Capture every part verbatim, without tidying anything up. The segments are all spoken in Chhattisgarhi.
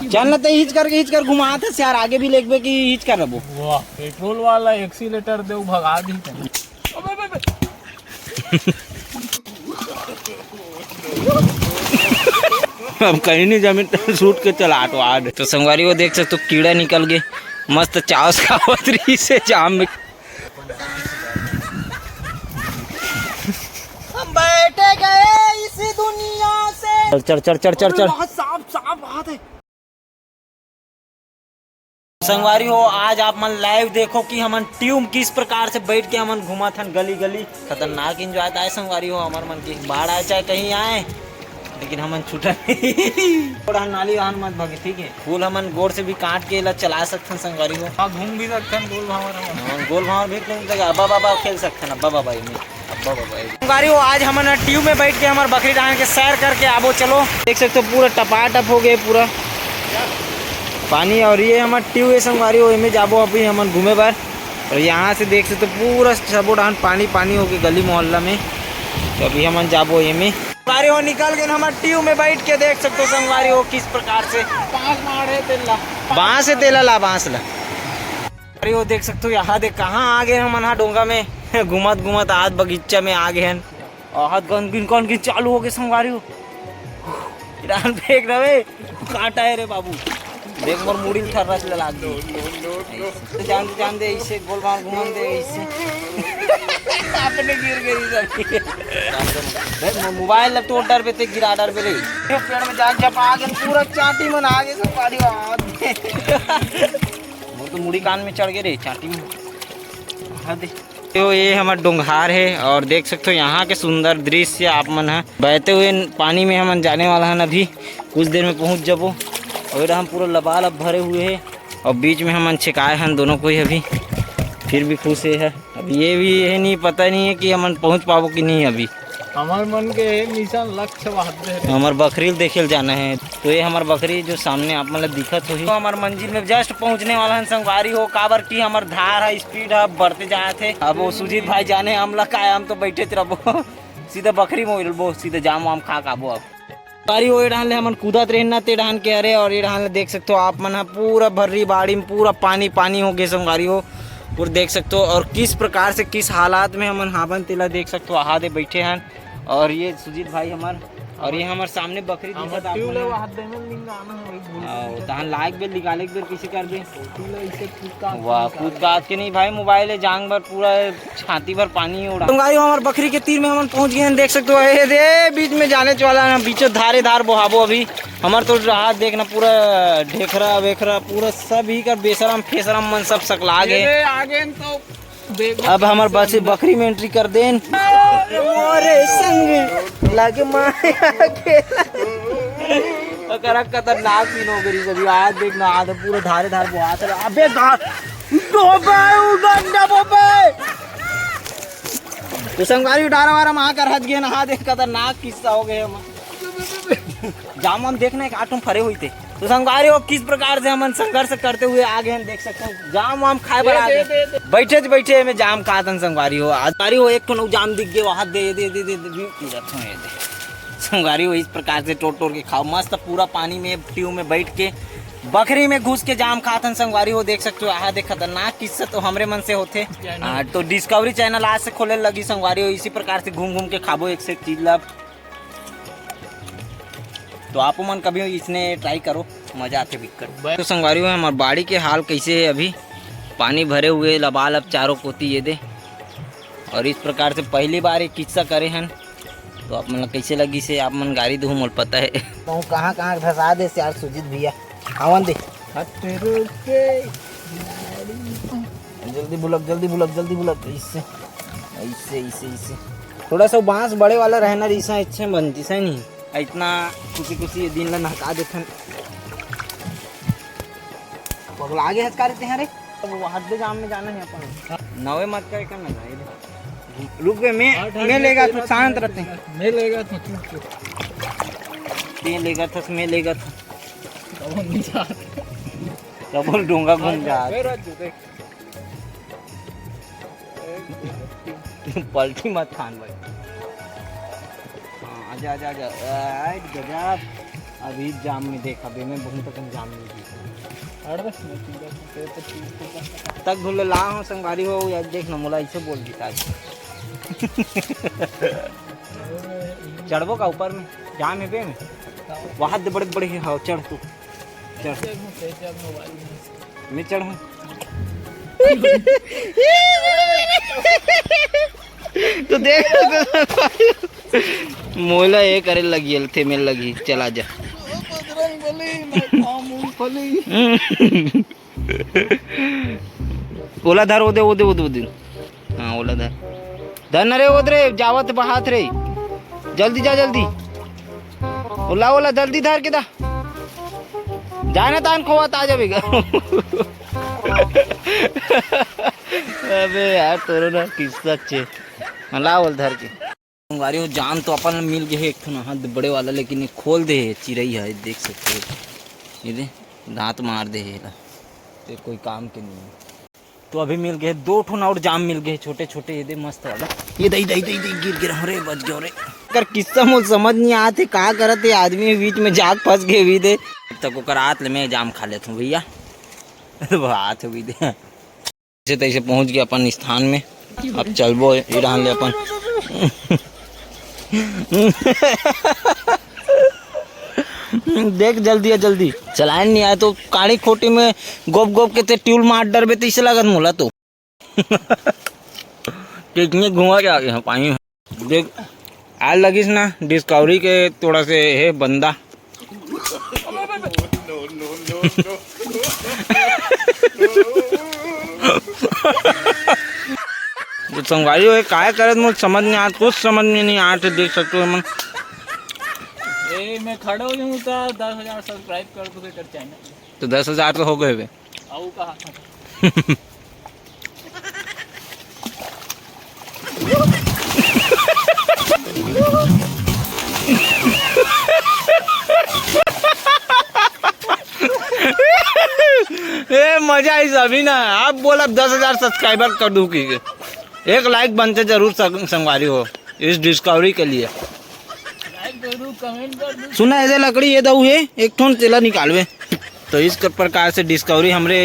चल ना, ते हिच करके हिच कर घुमात हस यार, आगे भी लेगबे कि हिच कर रबो। वाह, पेट्रोल वाला एक्सीलेटर दे भगा दी। अब कहीं नहीं जमीन सूट के चला तो आज। तो संगवारी वो देख सकते हो, कीड़ा निकल गए, मस्त चावस खावत रही से जाम में। हम बैठे गए इस दुनिया से। चल, चल, चल, चल, चल, चल। बहुत साफ, साफ बात है। संगवारी हो, आज आप मन लाइव देखो कि हमन ट्यूब किस प्रकार से बैठ के हमन घूमत हन गली गली। खतरनाक एंजॉय आय संगवारी हो, हमर मन के बाढ़ आय चाहे कहीं आय, लेकिन हमन छूटा नहीं। थोड़ा नाली वाहन मत भगे, ठीक है? फूल हमन गोड़ से भी काट के एला चला सकथन संगवारी हो। हाँ, घूम भी सकथन गोल भांवर हमन। हाँ, गोल भांवर भी खेल सकथन, अब्बा बाबा खेल सकथन, अब्बा बाबा एमे, अब्बा बाबा एमे। संगवारी हो, आज हमन ट्यूब में बैठ के हमर बकरी डाहन के सैर करके आबो। चलो, देख सकते हो पूरा टपाटप हो गए पूरा पानी। और ये हमर ट्यूब है संगवारी हो, एमे जाबो अभी हमन घूमे बर। और यहाँ से देख सकते हो पूरा सबो डाहन पानी पानी हो गए गली मोहल्ला में। तो अभी हमन जाबो एमे। संगवारी हो, निकल गए हमर ट्यूब में बैठ के, देख सकते हो संगवारी हो किस प्रकार से। बांस मारे तेला। बांस है तेला ला, बांस ला। अरे वो देख सकते हो, यहाँ देख कहाँ आ गए हमन हा डोंगा में। घूमत घूमत आज बगीचा में आ गए हन। आहत गन गिन कौन गिन चालू हो गए संगवारी हो। ईरान फेंक रहे, काटा है रे बाबू। देख मोर मुड़ी ल थर्रा से लाग गई। तो जान दे, जान दे, इसे गोल मार घुमन दे इसे। आपने गिर गई सब। देख मोर मोबाइल ल तोड़ डरबे ते गिरा डरबे रे। ये पेड़ में जाके झपा के पूरा चांटी मन आ गए संगवारी हो। मोर तो मुड़ी कान में चढ़ गए रे चांटी में। हाँ दे। तो ये हमर डोंगहार है और देख सकते हो यहाँ के सुंदर दृश्य आप मन ह। बहते हुए पानी में हमन जाने वाला हन, अभी कुछ देर में पहुँच जबो। और हम पूरा लबालब भरे हुए है और बीच में हमन छिकाए हन दोनों कोई अभी, फिर भी खुश है। अब ये भी ये नहीं पता नहीं है कि हमन पहुँच पाबो कि नहीं अभी। हमर मन के मिशन लक्ष्य बात है। हमर बकरी ल देखे ल जाना है। तो ये हमर बकरी जो सामने आप मन ल दिखत होही, तो हमर मंजिल में जस्ट पहुंचने वाला हन संगवारी हो, काबर कि हमर धार ह, स्पीड ह बढ़ते जात हे। अब वो सुजीत भाई जाने हम ला काय, हम तो बैठे रबो। सीधा बकरी में उड़बो, सीधा जाम वाम खा खाबो अब। संगवारी हो, ए डहान ले हमन कूदत रहेन ना, ते डहान के हरे, और ए डहान ले देख सकते हो आप मन ह, पूरा भर्री बाड़ी में पूरा पानी पानी हो गए संगवारी हो। पूरा देख सकते हो, और किस प्रकार से किस हालात में हमन हावन तेला देख सकते हो, आहा दे बैठे हन। और ये सुजीत भाई हमर, और ये हमर सामने बकरी दिखत आप मन ल। हाथ दे में लिंग आना है, वही भूल और तहां लाइक बेल निकाले के बेर किसी कर दे। वाह, कूद काद के नहीं भाई, मोबाइल है जांग भर पूरा छाती भर पानी उड़ा। संगवारी हो, हमर बकरी के तीर में हमन पहुंच गए हैं, देख सकते हो। ए दे, बीच में जाने वाला है, बीचों धारे धार बोहाबो अभी। हमर तो राहत देखना, पूरा ढेखरा वेखरा पूरा सब ही कर बेसरम फेसरम मन सब सकला गए। आगे तो अब हमर बस बकरी में एंट्री कर देन। मोरे संग लग माया के। ओकरा खतरनाक सीन हो गई अभी। आज देखना, आज पूरा धारे धार बोहात रहा। अबे गा-, डोबे, उगंडा बोबे। तो संगवारी डारा वारा में आकर हंस गए ना। हाँ, देख खतरनाक किस्सा हो गए हम। जाम वाम देखना है, काटूम फरे हुई थे। तो संगवारी हो, किस प्रकार से हमन संघर्ष करते हुए आ गए हैं, देख सकते हो। जाम वाम खाए बर आ गए। बैठे ज बैठे में जाम खात हन संगवारी हो। आज संगवारी हो, एक ठो जाम दिख गए, वहां दे, दे, दे, दे, दे, व्यू की रखो, ये दे। संगवारी हो, इस प्रकार से टोर टोर के खाओ, मस्त पूरा पानी में, ट्यूब में बैठ के, बकरी में घुस के जाम खात हन संगवारी हो। देख सकते हो, आहा दे, खतरनाक किस्सा तो हमरे मन से होते। हाँ, तो डिस्कवरी चैनल आज से खोले लगी संगवारी हो, इसी प्रकार से घूम घूम के खाबो एक से एक चीज ला। तो आप मन कभी इसने ट्राई करो, मजा आथे बिक्कट। तो संगवारी हो, हमर बाड़ी के हाल कैसे है अभी, पानी भरे हुए लबालब चारों कोती ये दे। और इस प्रकार से पहली बार ये किस्सा करे हन, तो आप मन ला कैसे लगी से आप मन गारी दहू, मोल पता है। तो कहाँ कहाँ धसा दे यार सुजीत भैया, आवन दे। हट रुक के। जल्दी बुलक, जल्दी बुलक, जल्दी बुलक। इससे, इससे, इससे, इससे। थोड़ा सा बांस बड़े वाला रहना, रिसा अच्छे बनती सही नहीं। इतना खुशी खुशी ये दिन ला नहका देथन। पगला आगे हंस का रहते हैं रे। अब वो हद जाम में जाना है अपन। नवे मत का करना चाहिए। रुक बे, मैं, मैं लेगा तू शांत रहते हैं। मैं लेगा तू चुप चुप। ते लेगा था, मैं लेगा था। कबो नहीं जा। कबो डोंगा घूम जा। पलटी मत खान भाई। हाँ, आजा, आजा, आजा। आय, गजब। अभी जाम में देख, अभी मैं बहुत अकन जाम में भी। अरे बस, मैं पी रहा हूँ, तेरे तो पी, पी, पी। तक धुले ला हो संगवारी हो, या देख ना, मोला ऐसे बोल देता है। चढ़बो का ऊपर में? जाम है बे में। वहाँ दे बड़े बड़े है, हाँ, चढ़ तू। चढ़। मैं चढ़ूँ। तो देख, मोला ये करे लगी, थे मेरे लगी, चला जा। बजरंग बली, मैं खाऊं मूंगफली। ओला धर, ओदे, ओदे, ओदे, ओदे। हाँ, ओला धर। धर न रे, ओद रे, जावत बहात रे। जल्दी जा, जल्दी। ओला, ओला, जल्दी धर के दा। जाना तान खोवा ता जाबे गा। अबे यार, तोरो ना किस्सा अच्छे। हाँ, ला ओल धर के। संगवारी हो, जाम तो अपन ला मिल गए हे एक ठो नहर बड़े वाला, लेकिन ये खोल दे हे चिरई है, देख सकते हो। ये दे, दांत मार दे हे ला। ये कोई काम के नहीं है। तो अभी मिल गए दो ठो और जाम मिल गए छोटे छोटे, ये दे मस्त वाला। ये दे, दे, दे, दे, गिर गिरा रे, बच गयो रे। कर किस्सा मोल समझ नहीं आते, का करत हे आदमी बीच में जाग फंस गए भी दे। तक ओकर आत ले मैं जाम खा लेता हूँ भैया। बात हो गई दे। जैसे तैसे पहुंच गया अपन स्थान में। अब चलबो इरान ले अपन। देख जल्दी है, जल्दी। चलान नहीं आए तो काड़ी खोटी में गोप गोप के ते ट्यूल मार डरबे, तैसे लागत मोला तो। कितने घुमा के आ गए हैं पानी में। देख, आज लगिस ना डिस्कवरी के थोड़ा से हे बंदा। तो संगवारी हो, काय करत मोर समझ में आज कुछ समझ में नहीं आत, देख सकते हो मन। ए, मैं खड़ा हो जाऊँ तो दस हजार सब्सक्राइब कर दो तेरे चैनल। तो दस हजार तो हो गए बे। आऊ कहा। ए, मजा आई सभी ना। आप बोला दस हजार सब्सक्राइबर कर दूँ कि एक लाइक बनते जरूर संग-, संगवारी हो इस डिस्कवरी के लिए। सुना, ये दे लकड़ी, ये दऊ हे, एक ठोन तेला निकालबे। तो इस प्रकार से डिस्कवरी हमरे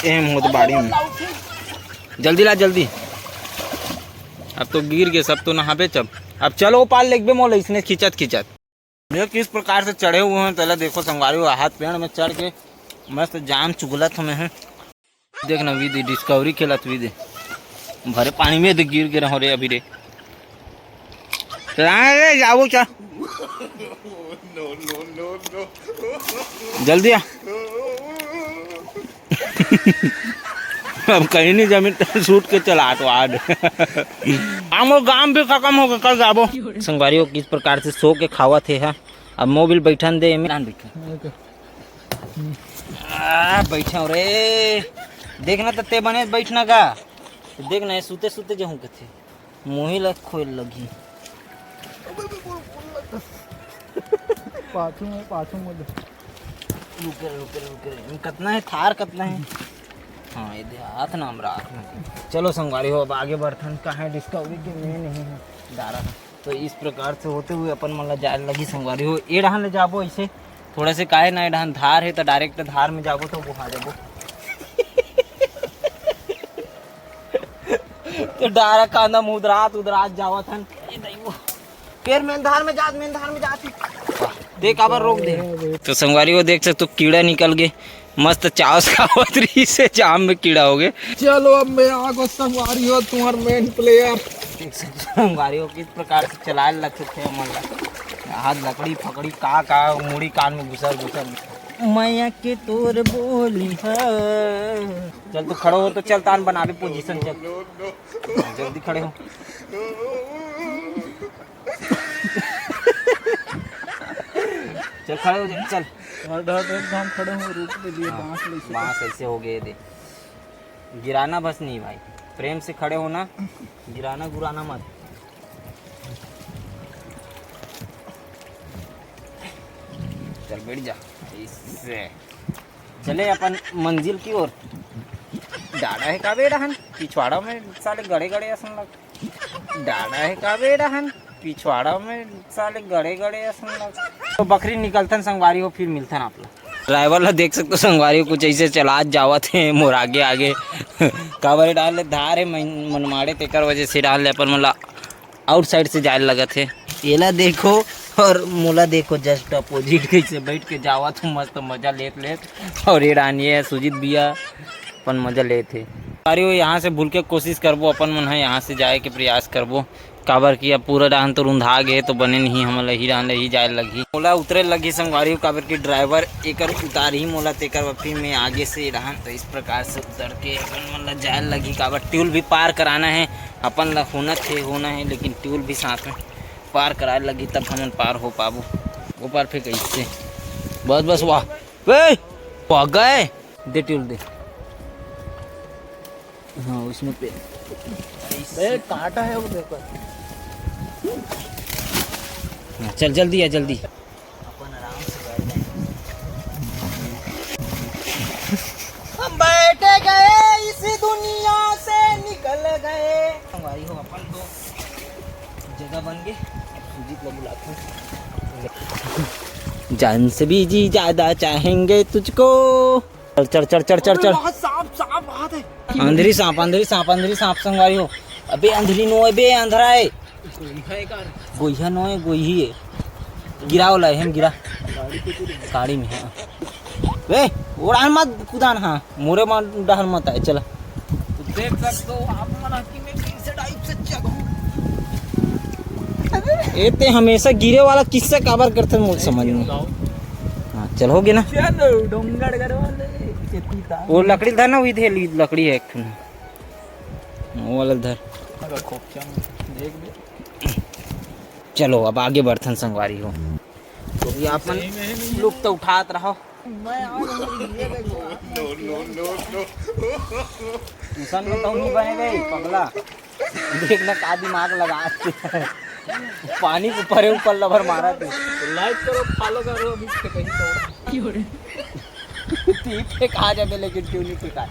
एम होत बाड़ी में। जल्दी ला, जल्दी। अब तो गिर गए सब, तो नहाबे चब। अब चलो पार लेगबे मोला इसने खींचत खींचत। देख किस प्रकार से चढ़े हुए हैं, तेला देखो संगवारी हो, हाथ पेड़ में चढ़ के मस्त जाम चुगलत हमें हैं। देख ना, वी दे डिस्कवरी खेलत वी दे। भरे पानी में दे गिर गे रहो रे अभी रे। चला रे, जाओ चा। जल्दी आ। अब कहीं नहीं जमीन शूट के चला तो आज। हम वो गांव भी खत्म हो गए, कल जाबो। संगवारी हो किस प्रकार से सो के खावत हे हा। अब मोबिल बैठन दे, एमे बैठन। आ, बैठा हो रे। देखना त ते बने बैठना का। देख ना, ये सुते सुते जहूँ कथे। मोही ला खोल लगी। पाछू में, पाछू में दे। रुक रे, रुक रे, रुक रे। इनमें कतना है? थार कतना है? हाँ, ये दे हाथ ना हमरा हाथ में। चलो संगवारी हो, अब आगे बढ़थन। कहाँ है डिस्कवरी के? मैं नहीं हूँ। डारा है। तो इस प्रकार से होते हुए अपन मन ला जाए लगी संगवारी हो। ए डहान ले जाबो ऐसे, थोड़ा से काहे ना, ए डहान धार है तो डायरेक्ट धार में जाबो तो गुहा जाबो। तो डारा कांदा में उदरात उदरात जावत हन। ए दइयो। पेर में धार में जात, में धार में जात। देख काबर रोक दे। तो संगवारी हो देख सकते हो कीड़ा निकल गए। मस्त चावस खावत रही से जाम में कीड़ा हो गए। चलो अब मैं आ गो संगवारी हो तुम्हार मेन प्लेयर। देख सकते हो संगवारी हो किस प्रकार से चलाए लगते थे हमन ला। हाथ लकड़ी फकड़ी का का मुड़ी कान में घुसर घुसर। मैया के तोर बोली है। चल तू खड़ो हो तो चल तान बनाबे पोजीशन चल। जल्दी खड़े हो। चल खड़े हो जा, चल। और डर डर हम खड़े हो रूप के लिए हाँ, बांस ले से। बांस ऐसे हो गए दे। गिराना बस नहीं भाई, प्रेम से खड़े होना, गिराना गुराना मत। चल बैठ जा। इससे चले अपन मंजिल की ओर। डाड़ा है का बेड़ा हन, पिछवाड़ा में साले गड़े गड़े असन लग। डाड़ा है का बेड़ा हन। पिछवाड़ा में साले गड़े गड़े असन लग। तो बखरी निकलथन संगवारी हो, फिर मिलथन आप ला। ड्राइवर ला देख सकते हो संगवारी हो, कुछ ऐसे चलात जावत हे मोर आगे आगे। काबर डाल धार हे मन-, मनमाड़े, तेकर वजह से डाल ले अपन मन ला आउटसाइड से जाए लगत हे। एला देखो और मोला देखो, जस्ट अपोजिट कैसे बैठ के जावत हूँ, मस्त मजा लेत लेत। और ये डानिए सुजीत भैया अपन मजा लेत हे। अरे वो यहाँ से भूल के कोशिश करबो, अपन मन है यहाँ से जाए के प्रयास करबो, काबर कि अब पूरा डाहन तो रुंधा गे तो बने नहीं, हमन ला ही डाहन ले ही जाए लगही। मोला उतरे लगही संगवारी हो, काबर कि ड्राइवर एकर उतार ही मोला, तेकर बाद फिर मैं आगे से डाहन, तो इस प्रकार से उतर के अपन मन ला जाए लगही, काबर ट्यूल भी पार कराना है। अपन ला होना थे, होना है, लेकिन ट्यूल भी साथ में पार कराए लगी, तब हमन पार हो पाबो। वो पार फेंक इससे। बस, बस, वाह। ए, पक गए। दे ट्यूल दे। हाँ, उसमें पे। ए, कांटा है वो, देखो। हाँ, चल, जल्दी आ, जल्दी। अपन आराम से बैठ जाएंगे। हम बैठ गए इस दुनिया से, निकल गए। संगवारी हो, अपन तो जगह बन गए। अब सुजीत ला बुलाते हैं। जान से भी जी ज्यादा चाहेंगे तुझको। चल, चल, चल, चल, चल, चल। वहाँ सांप, सांप, वहाँ थे। अंधरी सांप, अंधरी सांप, अंधरी सांप संगवारी हो। अबे अंधरी नो है बे, अंधरा है। गोइहा नो है, गोइही है। गिरा वाला है, हम गिरा। गाड़ी में है। वे, उड़ान मत कुदान, हाँ। मोरे मा डहर मत आए, चला। देख सकते हो आप मन कि मैं कैसे टाइप से चलूं। ए ते हमेशा गिरे वाला किस्सा काबर करते, मुझे समझ नहीं। हाँ, चल, हो गया ना। चलो, डोंगरगढ़ वाले, कितना वो लकड़ी धर ना, वही धर, लकड़ी है एक ठो। वो वाला धर। अगर खोपचा में देख दे। चलो, अब आगे बढ़थन संगवारी हो। तो ये आप मन लुक तो उठात रहो। मैं आ रहा हूँ, ये देखो। इंसान में तो नहीं बने गए, पगला। देखना का दिमाग लगा। पानी के ऊपर है, ऊपर लबर मारा तू। लाइक करो, फॉलो करो, अभी से कहीं तो। तीन फेंक आ जाबे, लेकिन क्यों नहीं फेंका?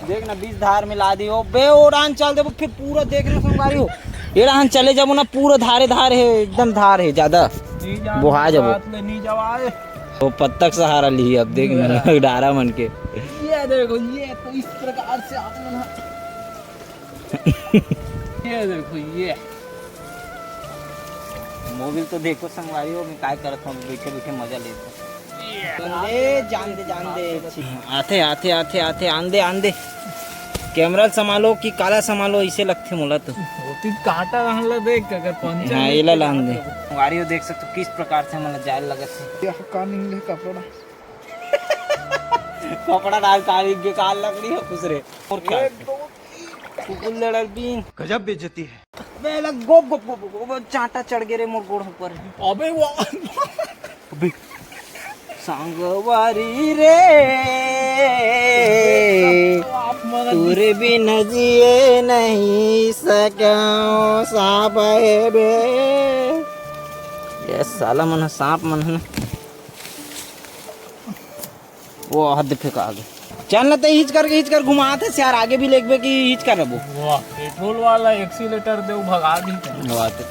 देख ना, बीच धार में ला दी हो बे, उड़ान चल देबो, फिर पूरा देख रहे संगवारी हो, ये राहन चले जाबो ना, पूरा धारे धार है, एकदम धार है ज्यादा। नहीं जा, बोहा जाबो। बात ले, नहीं जावा है। वो पत्तक सहारा ली अब, देख ना, डारा मन के। ये देखो, ये तो इस प्रकार से आप लोग, ये देखो, ये मोबिल तो देखो संगवारी हो, मैं काय करत हूँ, बैठे बैठे मजा लेते हैं। ए, जान दे, जान दे। आथे, आथे, आथे, आथे, आन दे, आन दे। कैमरा ल संभालो कि काला संभालो, इसे लगथे मोला तो। होती कांटा रहन ला देख, अगर पंचर हाँ, नहीं एला तो लान दे। संगवारी हो देख सकते हो किस प्रकार से हमन ला जाए लगत है। ये का निकले कपड़ा? कपड़ा डाल काली के काल लकड़ी है खुसरे। और क्या? एक, दो, तीन। कुकुर लड़ल बीन। गजब बेइज्जती है। बे लग गो, गो, गो, गो, गो, चांटा चढ़ गे रे मोर गोड़ ऊपर। अबे वाह। अबे। संगवारी रे, आप मन तोरे बिन जिए नहीं सकूं, सांप है बे। ये साला मन ह, सांप मन ह ना। वो हद फेंका आगे। चल ना, ते हिच करके, हिच कर घुमाते यार, आगे भी लेगबे कि हिच कर रबो। वाह, पेट्रोल वाला एक्सीलेटर दे, भगा दी। वाह, तो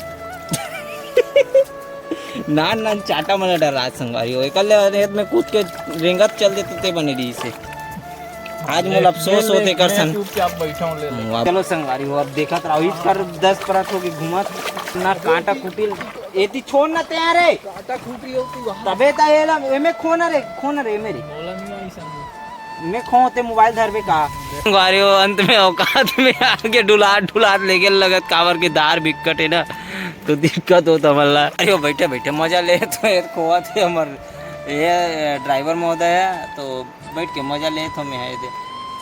नान नान चाटा मन डर राज संगवारी हो, एकल रेत में कूद के रेंगत चल देते ते बने रही से। आज मोला अफसोस होते कर संग। चुपचाप बैठा हूँ, ले ले। वाह। चलो संगवारी हो, अब देखत रहो, हिच कर दस परत हो के घूमत ना, कांटा कुटिल एती छोड़ ना तैयार है। काटा खूटी हो तू वहाँ। तबे ता एला, एमे खो ना रे, खो ना रे, एमे रे। बोला नहीं आई समझ। मैं खो ते मोबाइल धरबे का। संगवारी हो, अंत में औकात में आके डुलात डुलात लेके लगत, काबर के दार बिकट है ना, तो दिक्कत होता मल्ला। अरे वो बैठे बैठे मजा ले तो ये खोवा थे हमर, ये ड्राइवर महोदय है, तो बैठ के मजा लेत हो मैं है दे।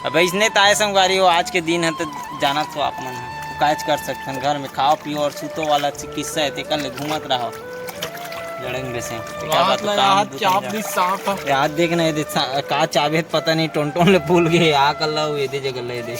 अब इसने ताय संगवारी हो, आज के दिन है तो जानत हो आप मन है, काज कर सकथन, घर में खाओ पियो और सुतो वाला ची-, किस्सा है, तेकर ले घूमत रहो। जड़ेंगे से। क्या बात है, काम यार, दो चाप तीन दी सांप है। यार देख ना, ये देख सा-, का चाबे पता नहीं, टोन टोन ले भूल गए, आ कर ला, ये दे जगह ले दे।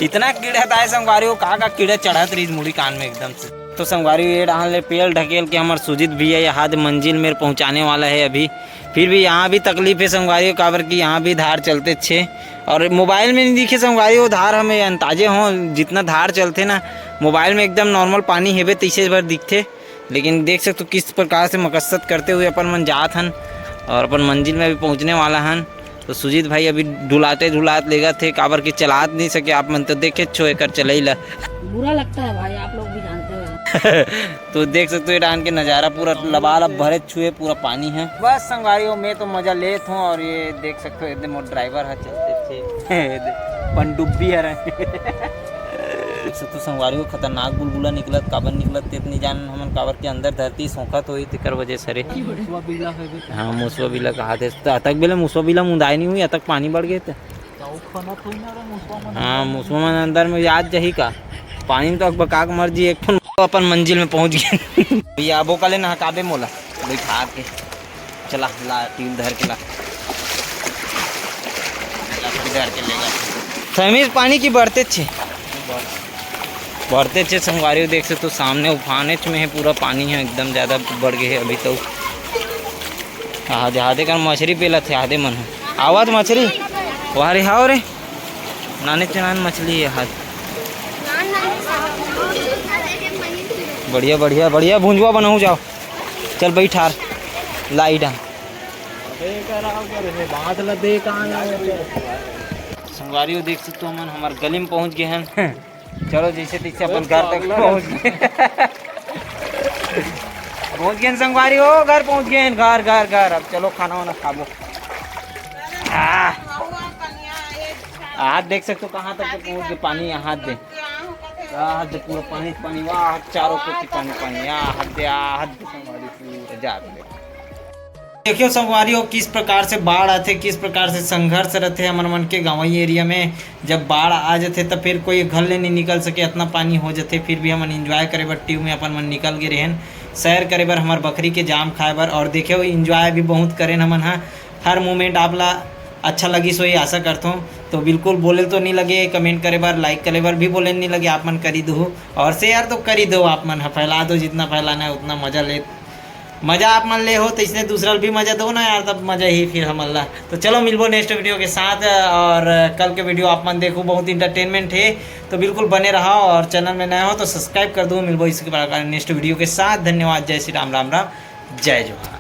इतना कीड़ा ताय संगवारी हो, का का कीड़ा चढ़त रही मुड़ी कान में एकदम से। तो संगवारी, ये डहान ले पेल ढकेल के हमर सुजीत भैया यहाँ दे मंजिल मेर पहुँचाने वाला है अभी। फिर भी यहाँ भी तकलीफ है संगवारी, काबर कि यहाँ भी धार चलते छे और मोबाइल में नहीं दिखे संगवारी, वो धार हमें अंदाजे हो, जितना धार चलते ना मोबाइल में एकदम नॉर्मल पानी हेबे तैसे भर दिखते। लेकिन देख सकते हो किस प्रकार से मकसद करते हुए अपन मन जात हन और अपन मंजिल में भी पहुँचने वाला हन। तो सुजीत भाई अभी डुलाते डुलात लेगा थे, काबर कि चलात नहीं सके। आप मन तो देखे छो एकर चलई ला। बुरा लगता है भाई, आप लोग भी जानते हो। तो देख सकते हो ये डहान के नज़ारा, पूरा लबालब भरे छुए पूरा पानी है। बस संगवारी हो, मैं तो मजा लेत हूँ और ये देख सकते हो एकदम मोर ड्राइवर है चलते थे। पनडुब्बी हरे। देख सकते हो संगवारी हो, खतरनाक बुलबुला निकलत, काबर निकलत ते नहीं जान हमन, काबर के अंदर धरती सोखत होई तेकर वजह से रे। मुसवा बिला है भी। हाँ, मुसवा बिला कहा थे। तो अतक बेले मुसवा बिला मुंदाई नहीं हुई, अतक पानी बढ़ गए थे। तो खाना थोड़ी ना रे मुसवा मन। हाँ, मुसवा मन अंदर में आज जही का पानी में तो अकबका के मर जी। एक ठन अपन मंजिल में पहुंच गए। ये आबो काले नहकाबे मोला बैठा के। चला, ला, ट्यूब धर के ला। ला, फिर धर के लेगा। समीर, पानी की बढ़ते छे, बढ़ते छे संगवारी हो। देख सकते हो सामने उफानेच में है, पूरा पानी है, एकदम ज़्यादा बढ़ गए है अभी तो। हाँ, जहादे कर मछली पेलत है आदे मन है। आवत मछली, वाह रे, हाव रे, नाने चनान मछली है हाथ। बढ़िया, बढ़िया, बढ़िया, भुंजवा बनाऊ जाओ। चल बैठार, लाइट आ। अबे करा कर रे, बात ला दे कहाँ लाओ। संगवारी हो, देख सकते हो हमन हमर गली में पहुँच गए हैं। चलो, जैसे तैसे अपन घर तक पहुँच गए। पहुँच गए हैं संगवारी हो, घर पहुँच गए हैं, घर, घर, घर। अब चलो खाना वाना खाबो। आह। हाथ देख सकते हो कहाँ तक के पहुँच गए पानी, यहाँ दे, यहाँ दे पूरा पानी, पानी, वाह, चारों कोती पानी, पानी, यहाँ दे, यहाँ दे संगवारी पूरा जा दे। देखियो संगवारी हो, किस प्रकार से बाढ़ आथे, किस प्रकार से संघर्ष रहथे हमर मन के गाँवई एरिया में। जब बाढ़ आ जथे त फिर कोई घर ले नहीं निकल सके, इतना पानी हो जथे। फिर भी हमन एंजॉय करे बर ट्यूब में अपन मन निकल गे रहेन, सैर करे बर, हमर बकरी के जाम खाए बर। और देखे हो, एंजॉय भी बहुत करेन हमन ह। हर मोमेंट आप ला अच्छा लगिस होही, आशा करथों। तो बिल्कुल बोले तो नहीं लगे कमेंट करे बर, लाइक करे बर भी बोले नहीं लगे, आप मन करी दो और शेयर तो करी दो आप मन ह, फैला दो, जितना फैलाना है उतना। मजा ले, मजा आप मन ले हो तो इसने दूसरा भी मजा दो ना यार, तब मजा ही फिर हमन ला। तो चलो मिलबो नेक्स्ट वीडियो के साथ, और कल के वीडियो आप मन देखो, बहुत एंटरटेनमेंट है, तो बिल्कुल बने रहो और चैनल में नए हो तो सब्सक्राइब कर दो। मिलबो इसी प्रकार नेक्स्ट वीडियो के साथ। धन्यवाद, जय श्री राम, राम राम, जय जोहार।